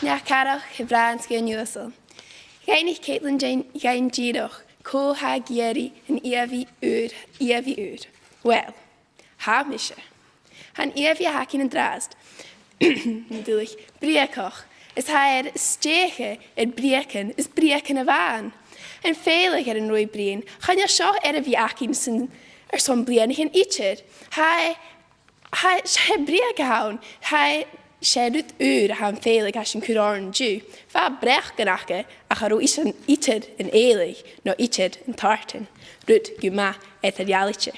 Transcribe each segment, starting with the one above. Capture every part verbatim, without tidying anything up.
Neach-cathrach a' Bhràin-sgoil Uasail. Dh'fhaighnich Caitlin dhuinn, dhuinn dìreach cò tha ag iarraidh an ìomhaigh ùr, ìomhaigh ùr. Uill, tha mise. Tha an ìomhaigh a th' againn an-dràsta, an duilleag, breugach, is tha e air stèidheachadh air breugaichean is breugaichean a-mhàin. Am fèileadh air an robh e a' bruidhinn, chan eil seo air a bhith againn san, airson bliadhnaichean idir. Tha e, tha, 's e breug a th' ann, tha e, 's e rud ùr a tha am fèileadh a tha sinn a' cur oirnn an-diugh. Bha breugaichean aca, ach cha robh iad idir an fhèileadh, no idir an tartan. Rud gu math eadar-dhealaichte.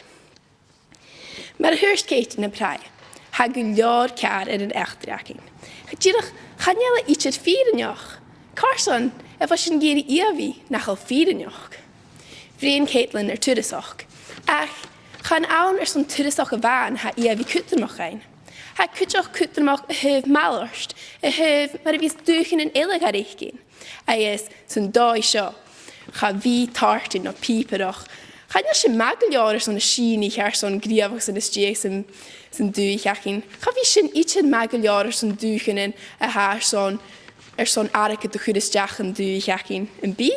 Mar a thuirt Ceit na pràighe, tha gu leòr ceàrr air an eachdraidh againn. Dìreach, chan eil e idir fìrinneach. Carson a bheil sinn ag iarraidh ìomhaigh nach eil fìrinneach? Bhruidhinn Caitlin air turasachd, ach chan ann airson turasachd a-mhàin a tha ìomhaigh cudromach dhuinn. Tha e cuideachd cudromach a thaobh malairt, a thaobh mar a bhios dùthchannan eile gar fhaicinn. Agus san dòigh seo, cha bhi tartan no pìobaireachd, chan eil sin math gu leòr airson a' sìneadh airson gnìomhachas a stèidheachadh san, san dùthaich againn. Cha bhi sin idir math gu leòr airson dùthchannan a tha airson, airson airgead a chur a-steach dhan dùthaich againn, am bi?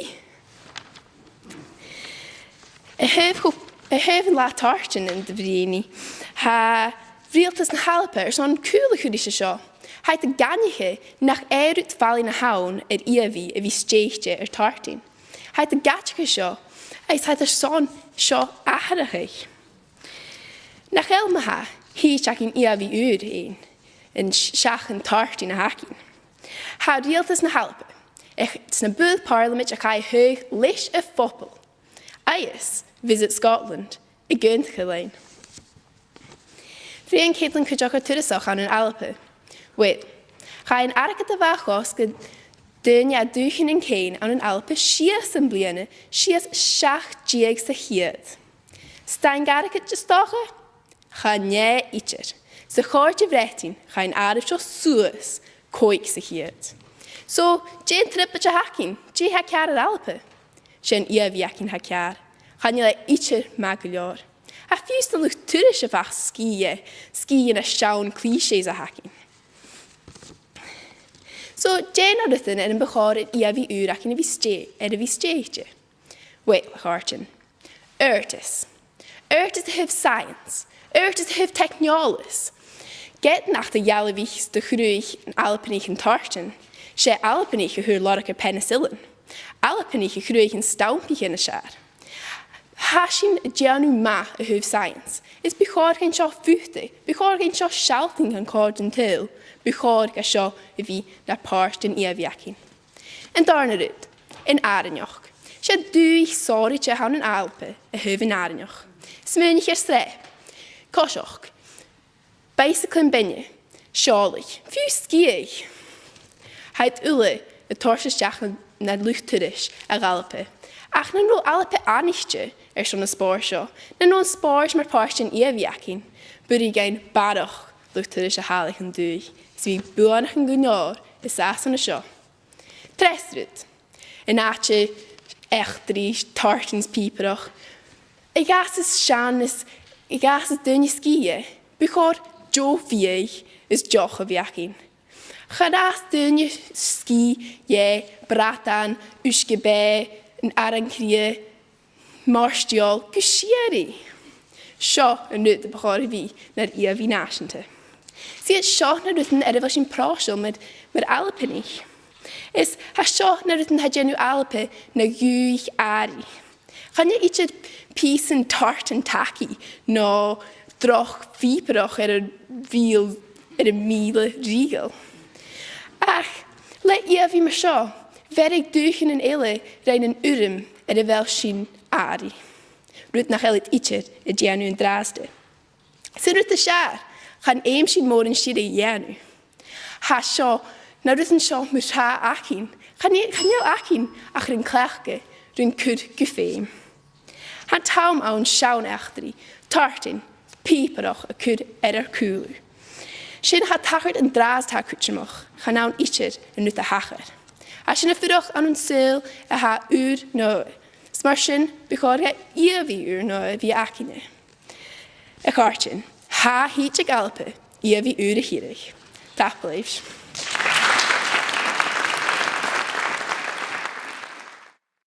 A thaobh cho-, a thaobh an latha tartan a bhruidhinn i, tha Riaghaltas na h-Alba airson cùl a chur ris a seo. Tha iad ag aithneachadh nach e rud fallain a th' ann air ìomhaigh a bhith stèidhichte air tartan. Tha iad ag aideachadh seo, agus tha iad airson seo atharrachadh. Nach eil ma-thà, thèid againn ìomhaigh ùr fhaighinn, an s-, seach an tartan a th' againn. Tha Riaghaltas na h-Alba, ach sna buill Pàrlamaid a chaidh a thaghadh leis a' phoball, agus Visit Scotland ag aontachadh leinn. Bhruidhinn Caitlin cuideachd air turasachd ann an Alba. Uill, chaidh an airgead a bha a' cosg do dhaoine à dùthchannan cèin ann an Alba sìos am bliadhna, sìos seachd deug sa cheud. 'S dòcha gur e airgead, is dòcha? Chan e idir. Sa Chòrd a' Bhreatainn, chaidh an àireamh seo suas còig sa cheud. So, dè an trioblaid a th' againn? Dè tha ceàrr air Alba? 'S e an ìomhaigh againn a tha ceàrr. Chan eil e idir math gu leòr. Tha fiù 's na luchd-turais a' faighinn sgìth, sgìth dha na seann clichés a th' againn. So, dè na rudan air am bu chòir an ìomhaigh ùr againn a bhith stè-, air a bhith stèidhichte? Uill, a chàirdean. Adhartas. Adhartas a thaobh science. Adhartas a thaobh teicneòlas. Ged nach do dhealbhaich 's do chruthaich na h-Albannaich an tartan, 's e Albannaich a fhuair lorg air penicillin. Albannaich a chruthaich na stampaichean as fheàrr. Tha sinn a' dèanamh math a thaobh science. Is bu chòir dhuinn seo phutadh, bu chòir dhuinn seo sealltainn dhan Chòrd an t-Saoghail, bu chòir dha seo a bhith na pàirt den ìomhaigh againn. An dàrna rud, an àrainneachd. 'S e dùthaich sònraichte a th' ann an Alba a thaobh an àrainneachd. Smaoinich air sreap, coiseachd, baidhsagalan beinne, seòladh, fiù 's sgiathadh. Tha iad uile a' toirt a-steach na, na luchd-turais a dh'Alba. Ach nan robh Alba aithnichte airson na spòrs seo, nan robh an spòrs mar phàirt den ìomhaigh againn, b' urrainn dhuinn barrachd luchd-turais a thàladh dhan dùthaich, 's bhith buannachd gu leòr an sàs an seo. Treas rud, an àite eachdraidh, tartan is pìobaireachd. A dh'fhàsas sean is, a dh'fhàsas daoine sgìthe, bu chòir deagh bhiadh is deoch a bhith againn. Chan fhàs daoine sgìthe dha bradan, uisge-beatha, an aran-cridhe, mart-eòlais gu sìorraidh. Seo an rud a bu chòir a bhith nar ìomhaigh nàiseanta. 'S iad seo na rudan air a bheil sinn pròiseil mar, mar Albannaich. Is tha seo na rudan a tha a' dèanamh Alba na dhùthaich àraidh. Chan e idir pìosan tartan tacaidh no droch phìobaireachd air a mhìl-, air a mhìle riaghladh. Ach le ìomhaigh mar seo, bheireadh dùthchannan eile rinn an urram air a bheil sinn àraidh. Rud nach eil iad idir a' dèanamh an-dràsta. San rud as fheàrr, chan fheum sinn mòran sìorraidh a dhèanamh. Tha seo, na rudan seo mu thràth againn. Chan e, chan eil againn ach ri cleachdadh, ri cur gu feum. Tha an t-àm ann seann eachdraidh, tartan, pìobaireachd a chur air ar cùlaibh. Sin a tha a' tachairt an-dràsta tha cudromach, chan ann idir an rud a thachair. Tha sinn a' fuireach ann an saoghal a tha ùr-nòthaidh. 'S mar sin, bu chòir dha ìomhaigh ùr-nòthaidh a bhith againne. A chàirdean, tha thìde aig Alba ìomhaigh ùr a chiorradh. Tapadh leibh.